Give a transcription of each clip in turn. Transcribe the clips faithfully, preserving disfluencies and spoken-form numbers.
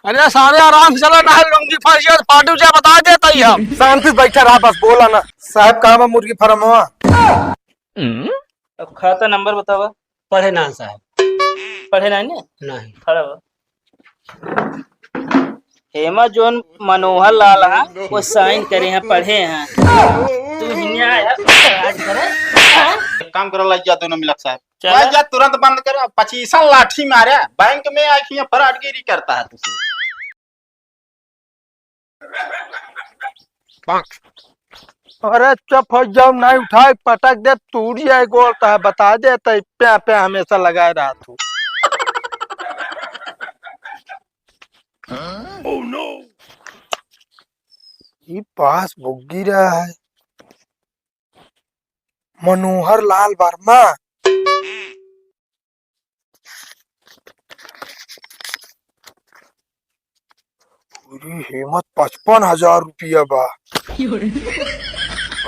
अरे सारे आराम से चला, ना लुंगी फंस जाए तो फाटू जा, बता देता ही हम। शांति से बैठा रहा, बस बोला ना। साहब, कहाँ बा मुर्गी फार्म हुआ? अब खाता नंबर बतावा। पढ़े ना साहब। पढ़े ना ने? नहीं। खड़ा हो। हेमा जोन मनोहर लाल है, वो साइन करे हैं, पढ़े हैं। तू हियाँ आया, राज करे। एक काम करो, लग जा दोनों मिलक साहब। चला। लग जा, तुरंत बंद कर, पच्चीसन लाठी मारे, बैंक में आके यहाँ फ्रॉडगिरी करता है तुझसे। अरे चुप हो जाओ, नहीं उठाए, पटक दे, टूट जाए गोड़, तो है, बता दे, तो प्या प्या हमेशा लगाए रहा तू। Oh no! ई पासबुक गिरा है। मनोहर लाल वर्मा। पूरी हेमत पचपन हजार रुपया बा।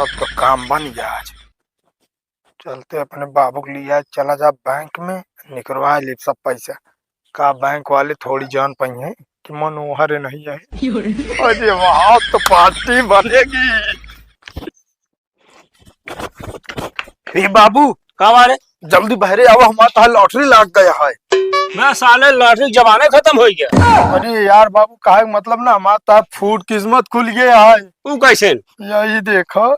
अब तो काम बन गया आज। चलते अपने बाबू के लिए चला जा बैंक में, निकलवा ले सब पैसा। का बैंक वाले थोड़ी जान पाई हैं कि मनोहर नहीं है। अरे वाह, तो पार्टी बनेगी। ए बाबू, का बारे? जल्दी बहरे आवा, हमार तहार लॉटरी लाग गया है। मैं साले लॉटरी जमाने खत्म हो गया। अरे यार बाबू, काहे मतलब ना, हमार तहार फूट किस्मत खुल गया है। तू कैसे? यही देखो।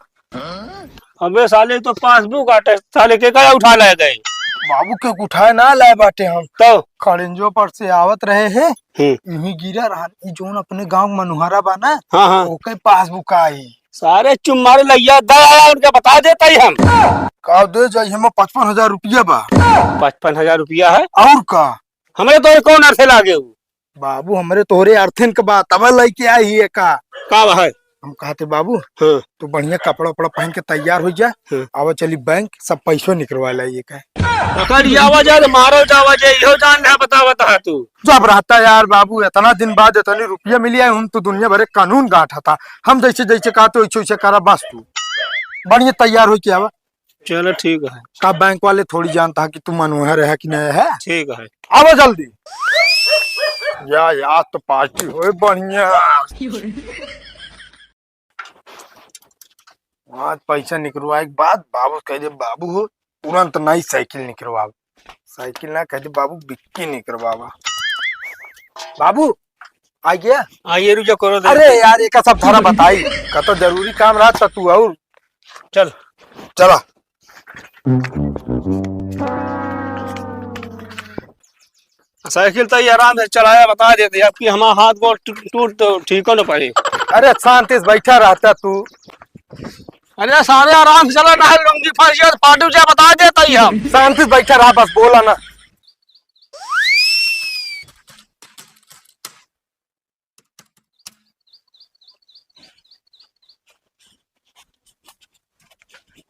अबे साले, तो पासबुक आटे, साले के कहे उठा ले गए? बाबू के उठाए ना लाए बाटे हम। तो? खड़िंजो पर से आवत रहे हैं, हम्म। यहीं गिरा रहन। ई जोन अपने गांव मनोहरा बा ना, हाँ, हाँ। ओके पासबुक आई। सारे चुम्मारे लइया दे आया, उनके बता देता ही हम। का दे जाई, हमें पचपन हजार रुपया बा। पचपन हजार रुपया है? और का? हमरे तो कौन अर्थे लागे हु? बाबू, हमरे तोहरे अर्थिन के बा, तब लइके आई ही का। का बा है? हम कहते बाबू, हाँ। तू बढ़िया कपड़ा उपड़ा पहन के तैयार हो जा, हाँ। आवा चली बैंक, सब पैसो निकलवा लाइए का। पकड़ जावा जा, मारो जावा जा, इहो जान है, बता, बता तू। जब रहता यार बाबू, इतना दिन बाद इतनी रुपया मिली है, हम तो दुनिया भरे कानून गांठ था, हम जैसे जैसे कहते वैसे वैसे करा, बस तू बढ़िया तैयार हो के आवा। चलो ठीक है। का बैंक वाले थोड़ी जानता है कि तू मनोहर है कि नहीं है? ठीक है। आवा जल्दी। या यार, तो पार्टी होए बढ़िया। आज पैसा निकलवाए के बाद बाबू कह दे, "बाबू हो, तुरंत नई साइकिल निकलवाओ।" साइकिल ना कह दे, "बाबू, बिक्की निकलवावा।" बाबू, आ गया? आइए, रुक जा, करो दे। अरे यार, एका सब धरा बताई, का तो जरूरी काम रहा, तो तू और चल। चला। साइकिल तो ये आराम से चलाया, बता देते, आपकी हमारा हाथ गोड़ टूट, टूट तो ठीक हो ना पाए। अरे शांति से बैठा रहता तू। अरे सारे आराम से चला, ना लुंगी फंस गया तो फाटू जा, बता देता ही हम। शांति से बैठा रहा, बस बोला ना।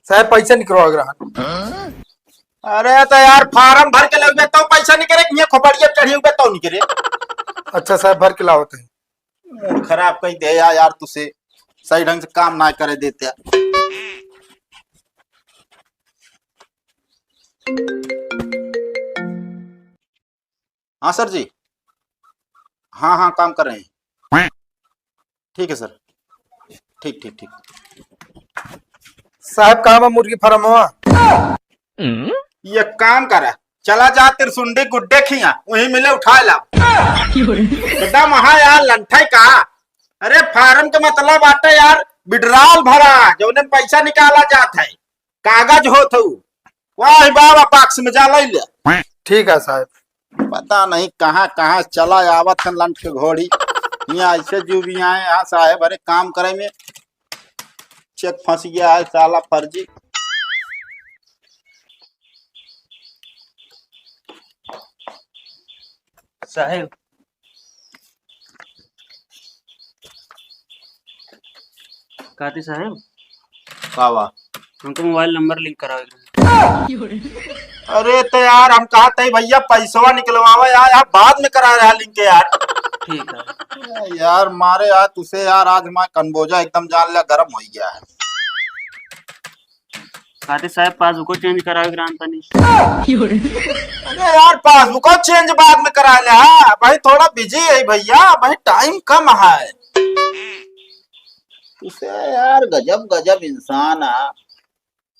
साहब, पैसा निकलवा के रहा। अरे तो यार, फार्म भर के लगबे तो पैसा निकले, ये खोपड़िया चढ़ी हुए तो निकले। अच्छा साहब, भर के लावत है। मूड खराब कर दे यार, यार तुझसे सही ढंग से काम ना करे देते। हाँ सर जी, हाँ, हाँ, काम कर रहे हैं। ठीक है सर, ठीक, ठीक, ठीक। साहब, कहाँ बा मुर्गी फार्म हुआ? ये काम कर, चला जा तिरसुंडी गुड्डे खिया, वहीं मिले उठा ला। एकदम वहाँ यार लंठई का। अरे फार्म के मतलब आटे यार, विड्रॉल भरा, जौने में पैसा निकाला जात है, कागज होत हऊ, वाह बाबा, बॉक्स में जा लई ले। ठीक है साहब। पता नहीं कहाँ कहाँ चला आवत है लंठ के घोड़ी। यहाँ ऐसे जो भी आए, यहाँ साहेब, अरे काम करे में चेक फंस गया है साला फर्जी। साहेब, काती साहेब, का बा? हमको मोबाइल नंबर लिंक करावे के रहे। अरे तो यार, हम कहा तई भैया पैसवा निकलवावा यार, यार बाद में करा रहा लिंक यार। ठीक है। यार मारे यार तुझसे यार, आज हमारा कनबोजा एकदम जान लिया गरम हो गया है। खातिर साहब, पासबुको चेंज करावे के रहन तनी। अरे यार, पासबुको चेंज बाद में करा ले। हाँ भाई, थोड़ा बिजी है भैया, भाई टाइम कम है। तुसे यार, गजब गजब इंसान है।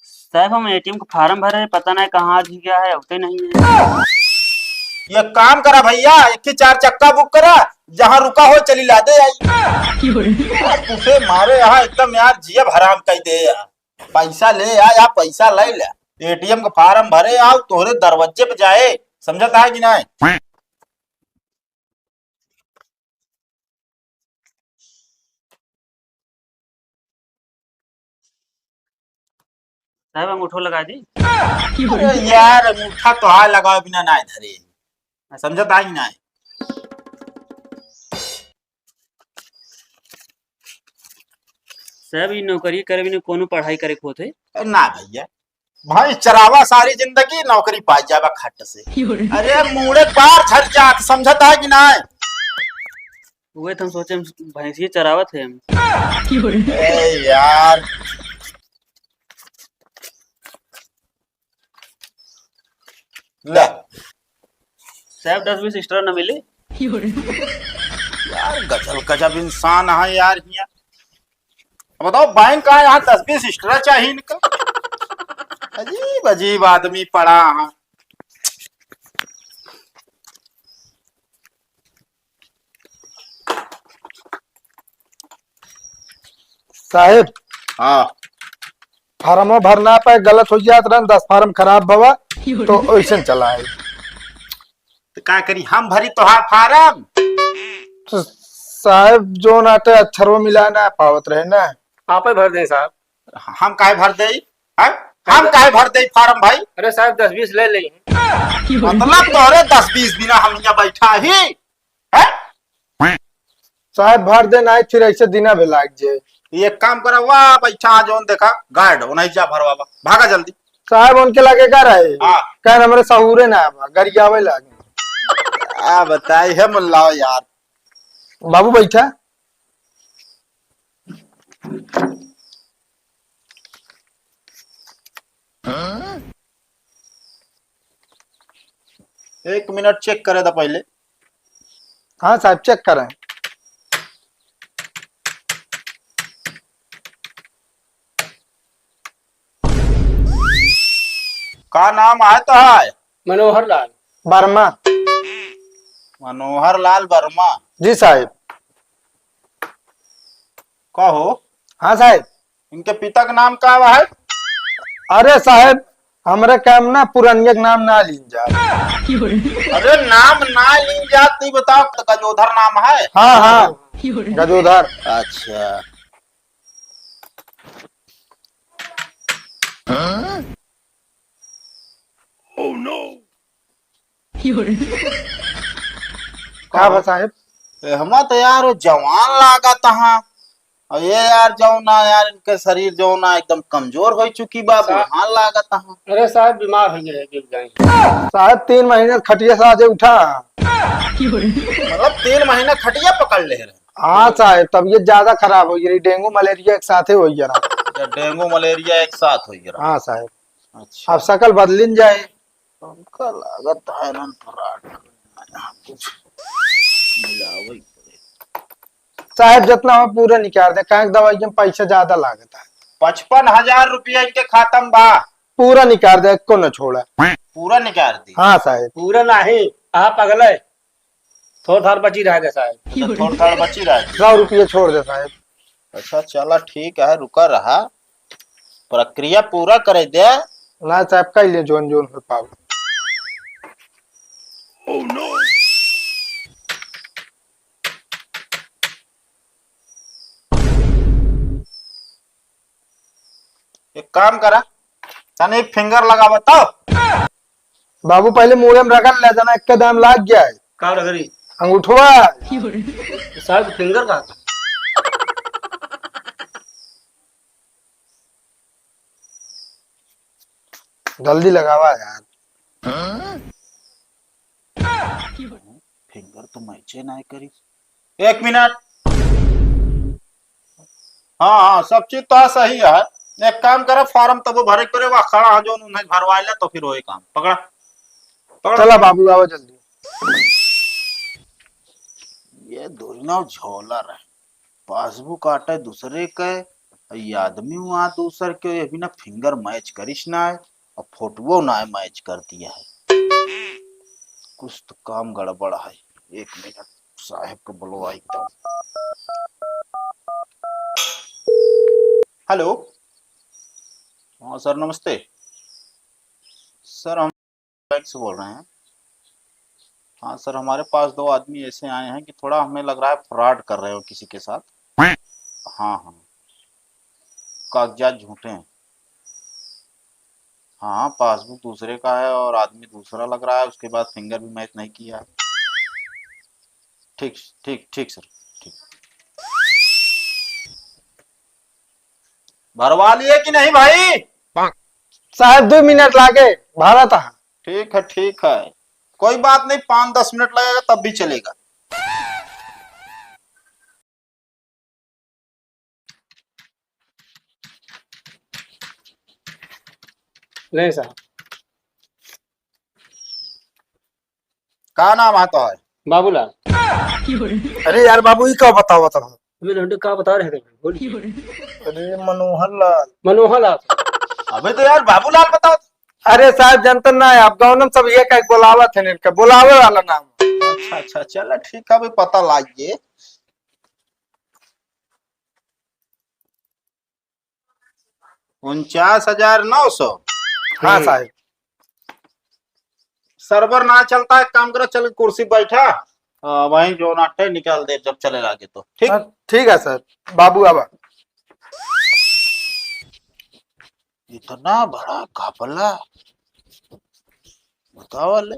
साहब, हम एटीएम का फार्म भरे, पता नहीं कहाँ जी गया है, होते नहीं है। ये काम करा भैया, एक ही चार चक्का बुक करा, जहाँ रुका हो चली ला दे आई। यार, तुसे मारे यहाँ एकदम यार जियब हराम कर दे यार। पैसा ले आ, या पैसा ले ले, एटीएम का फार्म भरे आओ, तोहरे दरवाजे पे जाए, समझत है कि नहीं? साहब, अंगूठो लगा दी। अरे यार, अंगूठा तोहार लगावे बिना ना धरे। समझत आई ना? साहब, ई नौकरी करे बिना कोनो पढ़ाई करे के होत है? ना भैया, भैंस चरावा सारी जिंदगी, नौकरी पाई जावा खट से। अरे मूड़े बार झर जात, समझत है कि ना? उहे तो हम सोचे, हम भैंसिए चरावत है हम। ए यार, ले। साहब, दस बीस extra न मिले? यार, गजब गजब इंसान है यार हियां। अब बताओ, बैंक का यहाँ दस बीस extra चाहिए इनका? अजीब अजीब आदमी पड़ा है। साहेब, हाँ। फार्मो भरना पे गलत हो जात रहन, दस फार्म खराब भवा, तो ओइसन चला है। तो का करी, हम भरी तोहार फार्म? तो साहेब, जोन आटे अक्षरवा मिला ना पावत रहे ना। आपे भर देई साहब। हम काहे भर देई? हैं? हम काहे भर देई फार्म भाई? अरे साहब, दस बीस ले लेई। मतलब तोहरे दस बीस बिना हम यहाँ बैठा ही? हैं? साहेब, भर दे, नाहीं फिर ऐसे दिना भी लाग जाए। एक काम करा, वाह बैठा, जोन देखा गार्ड, उन्हें जा भरवावा, भागा जल्दी। साहेब, उनके लगे का रहे? हाँ। कहन हमरे सहूरे ना बा, गरियावे लागे। आ बताई है मुल्ला यार। बाबू बैठा। एक मिनट चेक करे दा पहले। हाँ साहब, चेक करें। का नाम है तोहार? मनोहर लाल। वर्मा। मनोहर लाल वर्मा। जी साहेब। कहो। हाँ साहेब। इनके पिता का नाम का है? अरे साहेब, हमरे काम ना पुरनिया के नाम ना लीन जा। अरे नाम ना लीन जा, तू बताओ तो गजोधर नाम है? हाँ, हाँ, गजोधर। अच्छा। का बा साहेब? ए, हमा तो यार वो जवान लागत हा। और ये यार जौन ना यार इनके शरीर जौन ना एकदम कमजोर हो चुकी बा, सा-, बुढ़ान लागत हा। अरे साहेब बीमार हो गए, गिर गए। साहेब तीन महीने खटिया से आज उठा। मतलब तीन महीने खटिया पकड़ ले रहे। हाँ साहेब, तबीयत ज्यादा खराब हो गई, डेंगू मलेरिया एक साथे हो गया। अच्छा, डेंगू मलेरिया एक साथ हो गया। हाँ साहेब। अच्छा। अब शकल बदलिन जाए। हमका लागत है ना फ्रॉड कुछ मिलावे पड़े। साहेब जितना हो पूरा निकाल दे, काहे कि दवाई में पैसा ज्यादा लागत है। पचपन हजार रुपया इनके खाता में बा। पूरा निकाल दे, एको न छोड़ा। पूरा निकाल दी। हाँ साहेब। पूरा नहीं, आप अगले थोड़ थाड़ बची रह गए साहेब। अच्छा, थोड़ थाड़ बची रह गए। सौ रुपये छोड़ दे साहेब। अच्छा, चला ठीक है, रुका रहा, प्रक्रिया पूरा करे दे। ना साहेब, कह ले जोन जोन हो पाओ। एक काम करा, तने एक फिंगर लगावा तो। बाबू, पहले मुड़े में रगड़ ले, जना एक दाम लाग गया है। का रगड़ी? अंगूठवा। साहब, फिंगर कहाँ था? जल्दी लगावा यार। फिंगर तो मैचे ना करी। एक मिनट। हाँ, हाँ, सब चीज तो सही है। एक काम करा, form तब भरे के पड़े, वह खड़ा है जो उन्हें भरवा ले, तो फिर वही काम पकड़ा, पकड़ा। चला बाबू, आवा जल्दी। ये दोनों झोलर है, passbook आटे दूसरे के, ये आदमी वहाँ दूसर के, ये बिना finger match करिस ना है, और फोटो ना है match कर दिया है। कुछ तो काम गड़बड़ है। एक मिनट, साहेब को बुलवाई तो। हेलो, हाँ सर, नमस्ते। सर, हम बैंक से बोल रहे हैं। हाँ सर, हमारे पास दो आदमी ऐसे आए हैं कि थोड़ा हमें लग रहा है फ्रॉड कर रहे हो किसी के साथ। हाँ, हाँ, कागजात झूठे हैं। हाँ, पासबुक दूसरे का है और आदमी दूसरा लग रहा है, उसके बाद फिंगर भी मैच नहीं किया। ठीक, ठीक, ठीक सर, ठीक। भरवा लिए कि नहीं भाई? साहेब, दुइ मिनट लागे, भरत ह। ठीक है, ठीक है, कोई बात नहीं, पाँच दस मिनट लगेगा तब भी चलेगा। नहीं साहब। का नाम है तोहर? बाबूलाल। अरे यार बाबू, ई का बतावत रहो? अबे लौंडे, का बता रहे थे? बोल। अरे मनोहर लाल। मनोहर लाल। अबे तो यार बाबूलाल बताओ। अरे साहब, जनता ना है, आप गाँव में सब ये कह बोलावत है इनका, बोलावे वाला नाम। अच्छा, अच्छा, चला ठीक है, अभी पता लाइए। उनचास हजार नौ सौ। हाँ हम्म। साहब। सर्वर ना चलता है, काम करो, चल कुर्सी बैठा, आ, वहीं जो नाटे निकाल दे जब चले लागे तो। ठीक? हाँ, ठीक है सर। बाबू आवा। इतना बड़ा घपला, बतावा ले,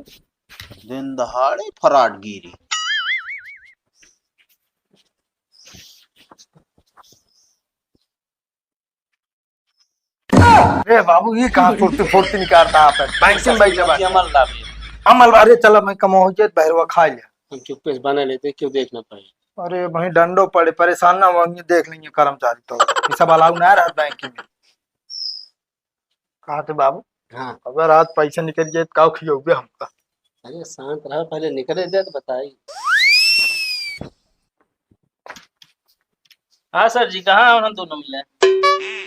दिन दहाड़े फ्रॉडगिरी। अरे बाबू, ये कहाँ सुरती फुर्ती निकालता आप? बैंक से बैठे बाटे। अमल बा-, अरे चला, मैं कमाओ जे बहरवा खा लिया। हम चुप्पे से बना लेते, क्यों देखना पड़े? अरे वहीं डंडो पड़े, परेशान ना हो, देख लेंगे कर्मचारी तो। ये सब अलाउ ना रहत बैंक में। कहा थे बाबू? हाँ। अगर आज पैसा निकल जाए तो का खियौबे हमका? अरे शांत रहो, पहले निकले दे तो बताई। हाँ सर जी, कहाँ हम दोनों मिले?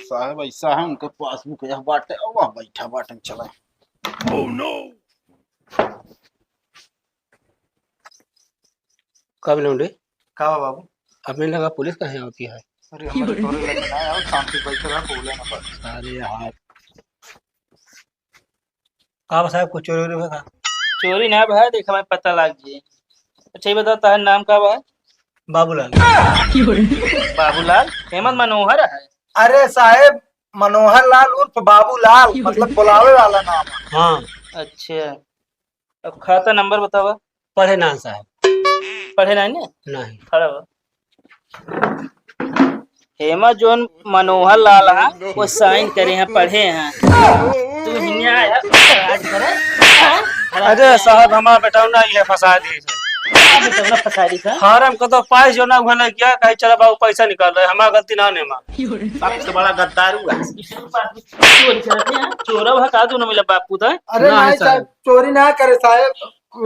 साहब ऐसा है, उनके पासबुक यह बाटे, वह बैठा बाटे, चला। Oh no! का बोले रे? का बा बाबू? अपने लगा पुलिस काहे आवती है? अरे, हमारे तोरे लगे ना आओ, शांति से बैठे रहो, बोले ना बस। अरे यार। का बा साहब, कुछ चोरी वोरी हुआ का? चोरी ना भाई, देख, हमें पता लग गई। अच्छा, ये बताओ, तार नाम का बा? बाबूलाल। बाबूलाल? हेमंत मनोहर है? अरे साहेब, मनोहर लाल उर्फ बाबूलाल, मतलब बुलावे वाला नाम है। हाँ। अच्छा। अब खाता नंबर बतावा। पढ़े ना साहब। पढ़े ना ने? नहीं। खड़ा हो। हेमा जोन मनोहर लाल हा, वो साइन करे हैं, पढ़े हैं। तू हियाँ आया, राज करे। अरे साहब, हमारा बेटा ना ये फंसा दी। का बेटा ना फंसा दी था? फार्म को तो पास जो ना हुआ ना क्या, कहीं चला बाबू पैसा निकाल रहे, हमारा गलती ना ने माँ। सबसे बड़ा गद्दार हुआ। चोरी करते हैं, चोरा हुआ का दोनों मिला बापू था? अरे ना नहीं है साहब, साहब। चोरी ना करे साहेब,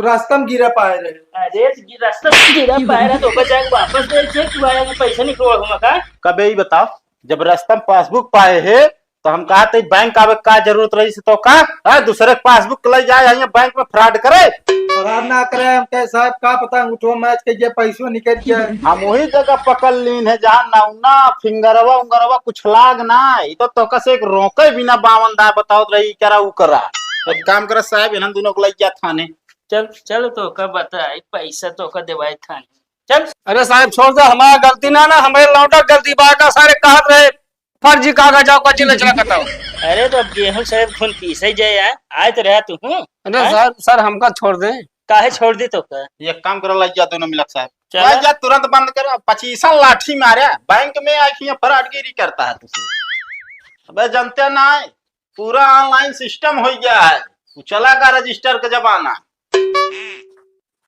रास्ता में गिरा पाए रहे। अरे, गिरा, रास्ता में गिरा पाए रहे तो ओकर जाके वापस दे, चेक तू आया कि पैसा निकलवा घूमा का? कबे ही बताओ, जब रास्ता में पासबुक पाए है तो हम कहा थे बैंक आवे का जरूरत रही से तो का? हाँ, दूसरे के पासबुक ले जाए, यहाँ बैंक में फ्रॉड करे। फ्रॉड ना करे, हम कहे साहब का पता उठो मैच के ये पैसों निकल जाए। हम वही जगह पकड़ लीन है जहाँ नौना, फिंगरवा उंगरवा कुछ लाग ना, ये तो तोका से एक रोके बिना बावन दा बतावत रही, करा उ करा। एक काम करा साहब, इन्हन दोनों को लइ जा थाने। चल, चल, तोका बताई, पैसा तोका देवाई थाने। चल। अरे साहब, छोड़ दे, हमारा गलती ना, ना, हमारे लौंडा गलती बा का, सारे कहत रहे, फर्जी कागज आओ, कच्ची लचला बताओ। अरे, तो अब गेहूं साहब खून पीसे जाए यार, आए तो रहा तू, हूँ? अरे हाँ? सर, सर, हमका छोड़ दे। काहे छोड़ दी तोका? एक काम करो, लइ जा दोनों मिलक साहब। चला। लइ जा, तुरंत बंद कर, पच्चीसन लाठी मारे, बैंक में आके ये फ्रॉडगिरी करता है तुझसे। अबे, जानते ना है, पूरा online system हो गया है, वो चला का रजिस्टर का जमाना।